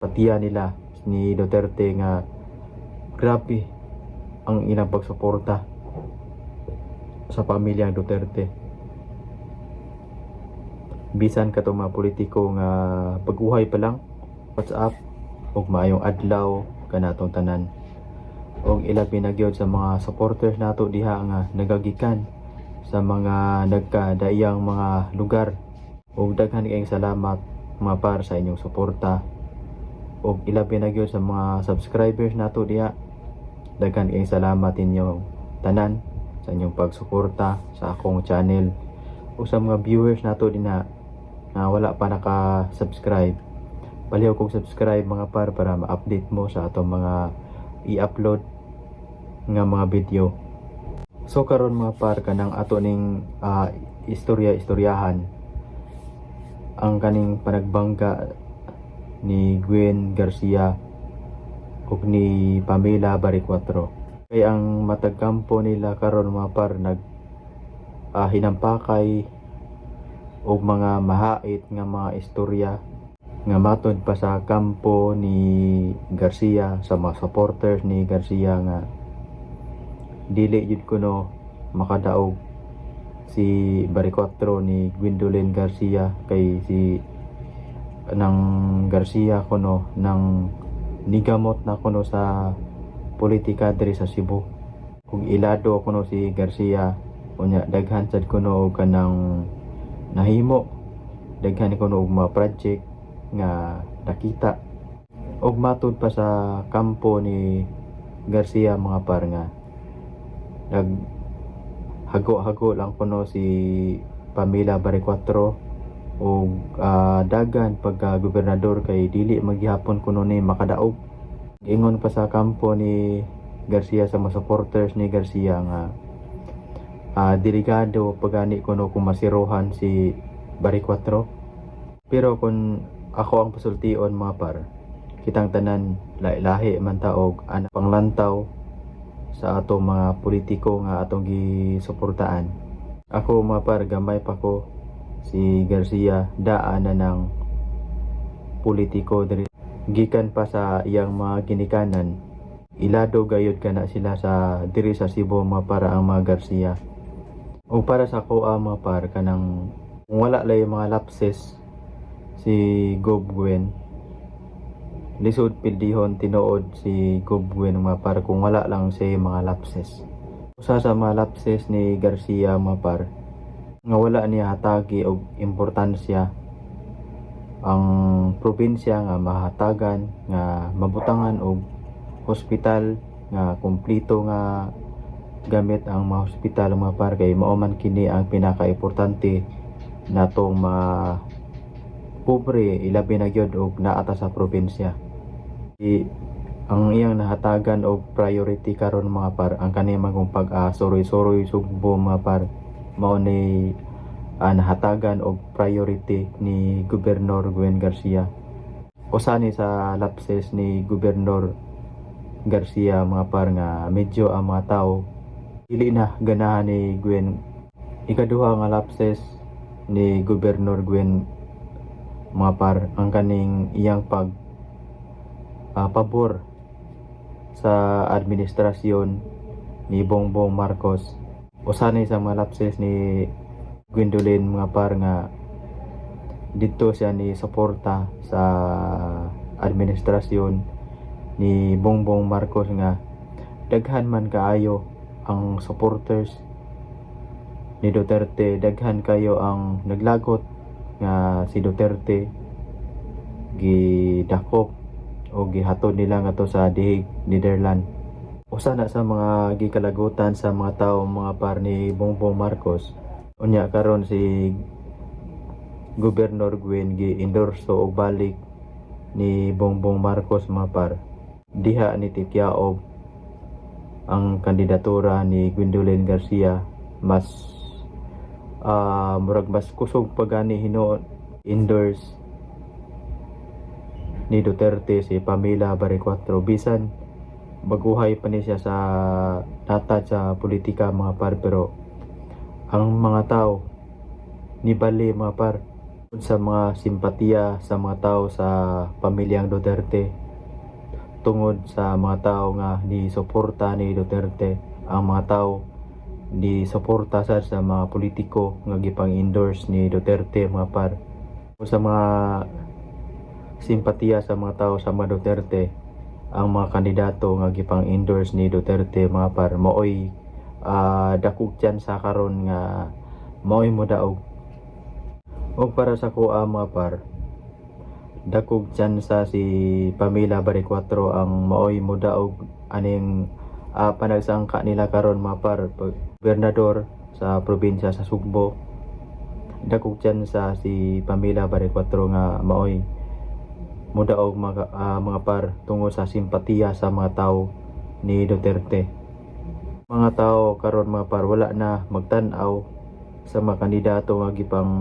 Patiya nila ni Duterte nga grabe ang ilang pagsuporta sa pamilyang Duterte. Bisan katong mga politiko nga pag-uhay pa lang. What's up ug maayong adlaw kanatong tanan ug ilabi na gyud sa mga supporters nato diha nga nagagikan sa mga nagkadaiyang mga lugar, ug daghan kayong salamat, mga par, sa inyong suporta. Ug ilabi na gyud sa mga subscribers nato diha, daghan kayong salamat inyong tanan sa inyong pagsuporta sa akong channel. Ug sa mga viewers nato dinha nga wala pa naka-subscribe, palihog kog subscribe, mga par, para ma-update mo sa atong mga i-upload nga mga video. So karon, mga par, kanang ato ning istorya istoryahan ang kaning panagbangga ni Gwen Garcia ug ni Pamela Baricuatro. Kay ang matag kampo nila karon, mga par, nag hinampakay og mga mahait nga mga istorya nga matod pa sa kampo ni Garcia, sa mga supporters ni Garcia, nga dili jud kuno makadaog si Baricuatro ni Gwendolyn Garcia kay si nang Garcia kuno nang nigamot na kuno sa politika diri sa Cebu ug ilado kuno si Garcia. Unya daghan sad kuno og kanang nahimo, daghan kuno og mga project nga nakita. Ug matud pa sa kampo ni Garcia, mga par, nga nag hago-hago lang kuno si Pamela Baricuatro og dagan pagka gobernador kay dili maghihapon kuno ni makadaog. Ingon pa sa kampo ni Garcia, sa mga supporters ni Garcia, nga delikado pagani kuno kung masirohan si Baricuatro. Pero kung ako ang pasultion, mga par, kitang tanan lahi-lahi man ta og ana panglantaw sa atong mga politiko nga atong gisuportaan. Ako, mga par, gamay pa ko si Garcia, daan na ng politiko diri. Gikan pa sa iyang mga ginikanan, ilado gayud kana sila sa diri sa Cebu, mga par, ang mga Garcia. O para sa ako, mga par, kanang kung wala lang yung mga lapses si Gob Gwen, lisod pildihon tinuod si Gob Gwen, mga par, kung wala lang siya yung mga lapses. Usa sa mga lapses ni Garcia, mga par, nga wala niya hatagi og importansya ang probinsya nga mahatagan, nga mabutangan og hospital nga kumpleto nga gamit ang mga hospital, mga par, kay mao man kini ang pinaka-importante natong mga pobre, ilabi na gyud og naa ta sa probinsya. Ang iyang nahatagan og priority karon, mga par, ang kani magong pag suroy-suroy Sugbo, mga par, mao ni nahatagan og priority ni Gobernador Gwen Garcia. Usa ni sa lapses ni Gobernador Garcia, mga par, nga medyo ang mga tao dili na ganahan ni Gwen. Ikaduha nga lapses ni Gobernador Gwen, mga par, ang kaning iyang pag pabor sa administrasyon ni Bongbong Marcos. Usa ni sa mga lapses ni Gwendolyn, mga par, nga dito siya ni suporta sa administrasyon ni Bongbong Marcos nga daghan man kaayo ang supporters ni Duterte, daghan kayo ang naglagot nga si Duterte gidakop o gihatod nila ngadto sa The Hague, Netherlands. Usa na sa mga gikalagutan sa mga tao, mga par, ni Bongbong Marcos. Unya karon si Gobernador Gwen gi-endorso og balik ni Bongbong Marcos, mga par. Diha ni tikyaob ang kandidatura ni Gwendolyn Garcia. Mas murag mas kusog pa gani hinuon endorse ni Duterte si Pamela Baricuatro bisan baguhay pa ni siya sa natad sa politika, mga par, pero ang mga tao nibali, mga par. Sa mga simpatiya sa mga tao sa pamilyang Duterte, tungod sa mga tao nga ni suporta ni Duterte, ang mga tao ni suporta sa mga politiko nga gipang-endorse ni Duterte, mga par. Sa mga simpatiya sa mga tao sa mga Duterte, ang mga kandidato nga gipang-endorse ni Duterte, mga par, maoy dakog sa karon nga maoy modaog. Og para sa akoa, mga par, dakog tsansa si Pamela Baricuatro ang maoy modaog aning panagsangka nila karon, mga par, gobernador sa probinsya sa Sugbo. Dakog tsansa si Pamela Baricuatro nga maoy modaog, mga par, tungod sa simpatiya sa mga tao ni Duterte. Mga tao karon, mga par, wala na magtan-aw sa mga kandidato nga gipang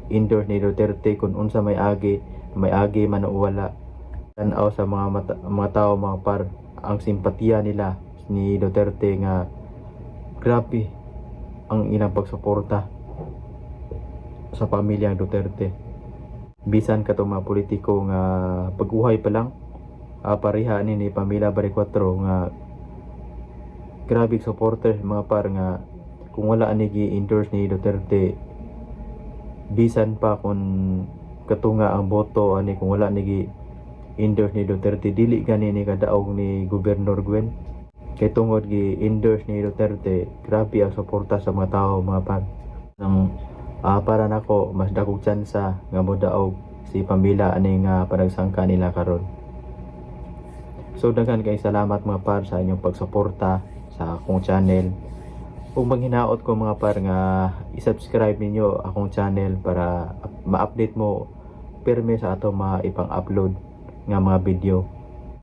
endorse ni Duterte kung unsa may agi, may agi man o wala. Tan-aw sa mga tao, mga par, ang simpatiya nila ni Duterte nga grabe ang ilang pagsuporta sa pamilyang Duterte. Bisan katong mga politiko nga pag-uhay pa lang, pareha ni Pamela Baricuatro nga grabe supporter, mga par, nga kung wala ni gi-endorse ni Duterte, bisan pa kung katunga ang boto ani, kung wala ni gi-endorse ni Duterte, dili gani ni kadaog ni Gobernador Gwen, kay tungod gi-endorse ni Duterte, grabe ang suporta sa mga tao, mga par. Nang para nako, mas dakog tsansa nga modaog si Pamela ani nga panagsangka nila karon. So daghan kay salamat, mga par, sa inyong pagsuporta sa akong channel. Ug manghinaot ko, mga par, nga i-subscribe ninyo akong channel para ma-update mo pirmi sa ato mga ipang-upload nga mga video.